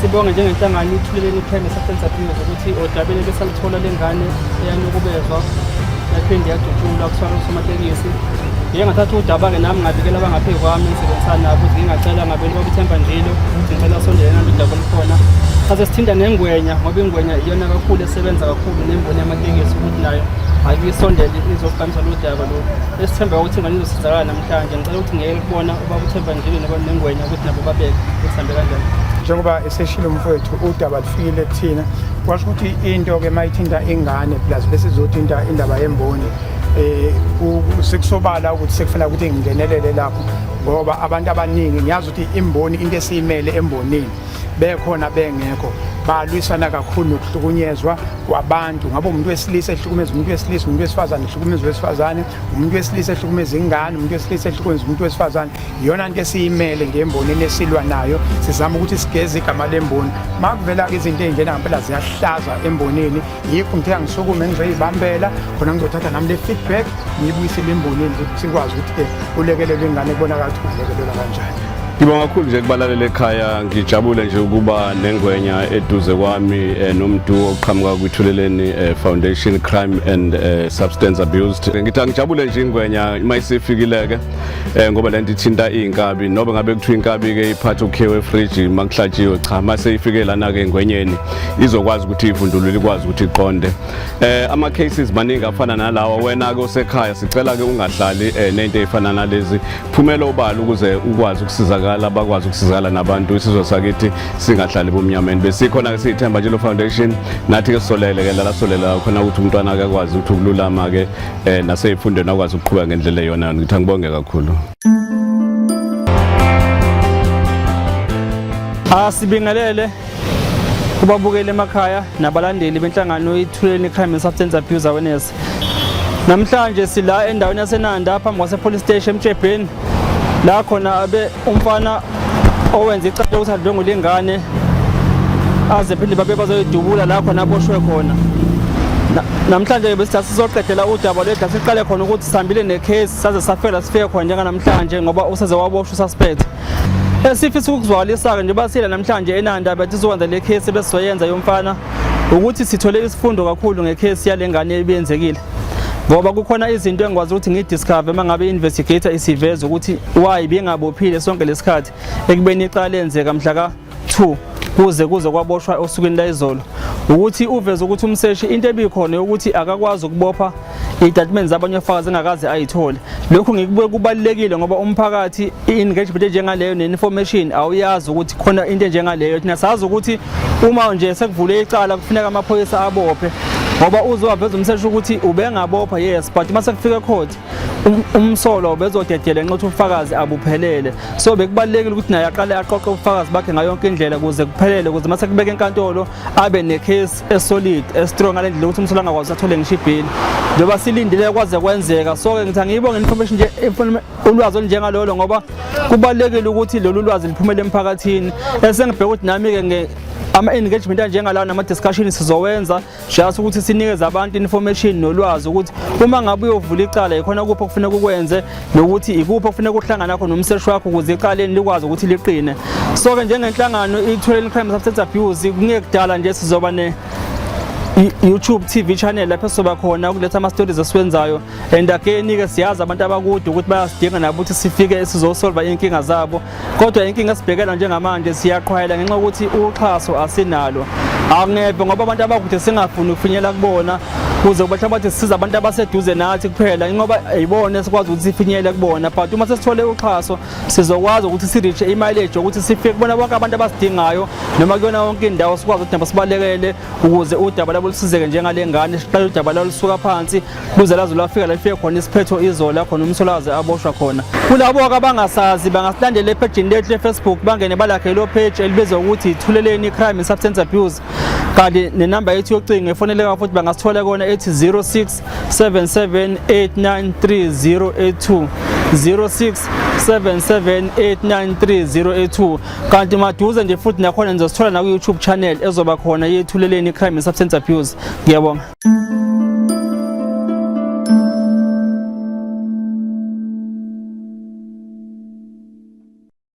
Sibonge njengenhlangano iThuleleni Crime and Substance Abuse ukuthi odabeni besaluthola lengane eyanukubezwa yaphinde yadutshulwa kuthiwa usomatekisi. Ngiye ngathatha udaba-ke nami ngabikela abangaphezu kwami engisebenzisana nabo ukuthi ngingacela ngabeli babuthemba njilo ukuthi ngicela asondele nalo udaba olukhona. Sase sithinta nengwenya ngoba ingwenya iyona kakhulu esebenza kakhulu nemboni yamatekisi ukuthi nayo ayisondele izogqamisa lolu daba lolu. Esithemba ukuthi ingane izosizakala namhlanje. Ngicela ukuthi ngiyeke kubona ubaba uThemba Njilo nengwenya ukuthi nabo babeke ukuthi hambe kanjani. Njengoba eseshilo umfowethu, udaba lufikile kuthina, kwasho ukuthi into-ke uma ithinta ingane plus bese izothinta indaba yemboni, sekusobala ukuthi sekufanele ukuthi ngingenelele lapho, ngoba abantu abaningi ngiyazi ukuthi imboni into esiyimele embonini bekhona bengekho balwisana kakhulu nokuhlukunyezwa kwabantu. Ngabe umuntu wesilisa ehlukumeza umuntu wesilisa, umuntu wesifazane ehlukumeza wesifazane, umuntu wesilisa ehlukumeza ingane, umuntu wesilisa ehlukumeza umuntu wesifazane. Iyona nto esiyimele ngembonini esilwa nayo, sizama ukuthi sigeze igama lemboni. Makuvela-ke izinto ey'njena ngempela ziyahlaza embonini, yikho ngithe angisukume ngizoyibambela khona, ngizothatha nami le feedback ngiyibuyisele embonini ukuthi sikwazi ukuthi-ke kulekelelwe ingane, kubonakala ukuthi kungalekelelwa kanjani. Ngibonga kakhulu nje kubalalela ekhaya, ngijabule nje ukuba nengwenya eduze kwami nomdu oqhamuka kwiThuleleni Foundation Crime and Substance Abuse. Ngithi angijabule nje ingwenya uma isifikile-ke ngoba lento ithinta iy'nkabi, noba ngabe kuthiwa inkabi-ke iphatha ukhiwe efriji uma kuhlatshiwe, cha, uma seyifike lana-ke engwenyeni izokwazi ukuthi ivundulule, ikwazi ukuthi iqonde. Ama cases maningi afana nalawa. Wena ke osekhaya sicela ke ungahlali nento ezifana nalezi, phumela obala ukuze ukwazi ukusizakala, bakwazi ukusizakala nabantu, isizwe sakithi singahlali bomnyameni. Besikhona ke siyithemba nje lo foundation, nathi ke solele ke la solela khona ukuthi umntwana akwazi ukuthi ukululama ke naseyifundweni akwazi ukuqhubeka ngendlela eyona. Ngithi angibonge kakhulu. Asibingelele kubabukeli emakhaya nabalandeli benhlangano iThuleleni Crime and Substance Abuse Awareness. Namhlanje sila endaweni yaseNanda phambi kwase police station eMtshebheni, la khona abe umfana owenza icala lokuthi adlwengule ingane aze phinde babe bazoyidubula, la khona aboshwe khona. Namhlanje besithi sizoqedela udaba lwethu, siqale khona ukuthi sihambile necase saze safela sifike khona njenganamhlanje, ngoba useze waboshwa ususpect. Esifisa ukuzwakalisa-ke njengoba sila namhlanje eNanda bethi sizokwenza le case besizoyenza yomfana, ukuthi sithole isifundo kakhulu ngecase yale ngane ebiyenzekile, ngoba kukhona izinto engikwazi ukuthi ngiyidiscover uma ngabe i-investigator isiveza ukuthi why bengabophile sonke lesikhathi ekubeni icala lenzeka mhla ka-2 kuze kwaboshwa osukwini layizolo. Ukuthi uveze ukuthi umseshi into ebikhona yokuthi akakwazi ukubopha iy'tatimende zabanye ofakazi engakaze ayithole. Lokhu ngikubuke kubalulekile ngoba umphakathi i-engagement enjengaleyo ne-information awuyazi ukuthi khona into enjengaleyo. Thina sazi ukuthi uma nje sekuvule icala kufuneka amaphoyisa abophe, ngoba uzowaveza umseshi ukuthi ubengabopha, yes, but uma sekufika ecourt umsolwa ubezodedela ngenxa yokuthi ubufakazi abuphelele. So bekubalulekile ukuthi naye aqale aqoqe ubufakazi bakhe ngayo yonke indlela kuze kuphelele, ukuze uma sekubeka enkantolo abe necase esolid, estrong ngale ndlela ukuthi umsolwa angakwazi athole ngisho ibhili, njengoba silindile kwaze kwenzeka. So-ke ngithi angiyibonge information nje, ulwazi olunjengalolo, ngoba kubalulekile ukuthi lolu lwazi liphumele emphakathini. Esengibheka ukuthi nami-ke ama-engagement anjengalawo nama-discussion sizowenza just ukuthi sinikeze abantu information nolwazi ukuthi uma ngabe uyovula icala ikhona kuphi okufuneka ukwenze nokuthi ikuphi okufuneka uhlangana khona nomseshi wakho ukuze icaleni likwazi ukuthi liqine. So-ke njengenhlangano iThuleleni Crime Substance Abuse, kungekudala nje sizoba ne YouTube TV channel lapho sizoba khona ukuletha ama-stories esiwenzayo. And again-ke siyazi abantu abakude ukuthi bayasidinga nabo ukuthi sifike sizosolva iy'nkinga zabo, kodwa inkinga esibhekela njengamanje siyaqhwayela ngenxa yokuthi uxhaso asinalo. Angeve ngoba abantu abakude singafuni ukufinyela kubona, kuze kuba mhlawumbe sisiza abantu abaseduze nathi kuphela, ngoba yibona sikwazi ukuthi sifinyele kubona. But uma sesithole uxhaso sizokwazi ukuthi si-reach i-mileage yokuthi sifike kubona bonke abantu abasidingayo noma kuyona yonke indawo, sikwazi ukuthi nabo sibalekele ukuze udaba labo lusizeke njengale ngane. Siqale udaba labo lusuka phansi luze laze lwafika la lifike khona isiphetho izolo, khona umsolwazi aboshwa khona. Kulabo-ke abangasazi bangasilandela ephejini lethu le-Facebook, bangene balakhe lo page elibizwa ukuthi Thuleleni Crime and Substance Abuse, kanti nenamba yethu yocingo efoneleka futhi bangasithola kona ethi 0677893082, 0677893082. Kanti maduze nje futhi nakhona nizosithola naku-YouTube channel ezoba khona yeThuleleni Crime and Substance Abuse. Ngiyabonga.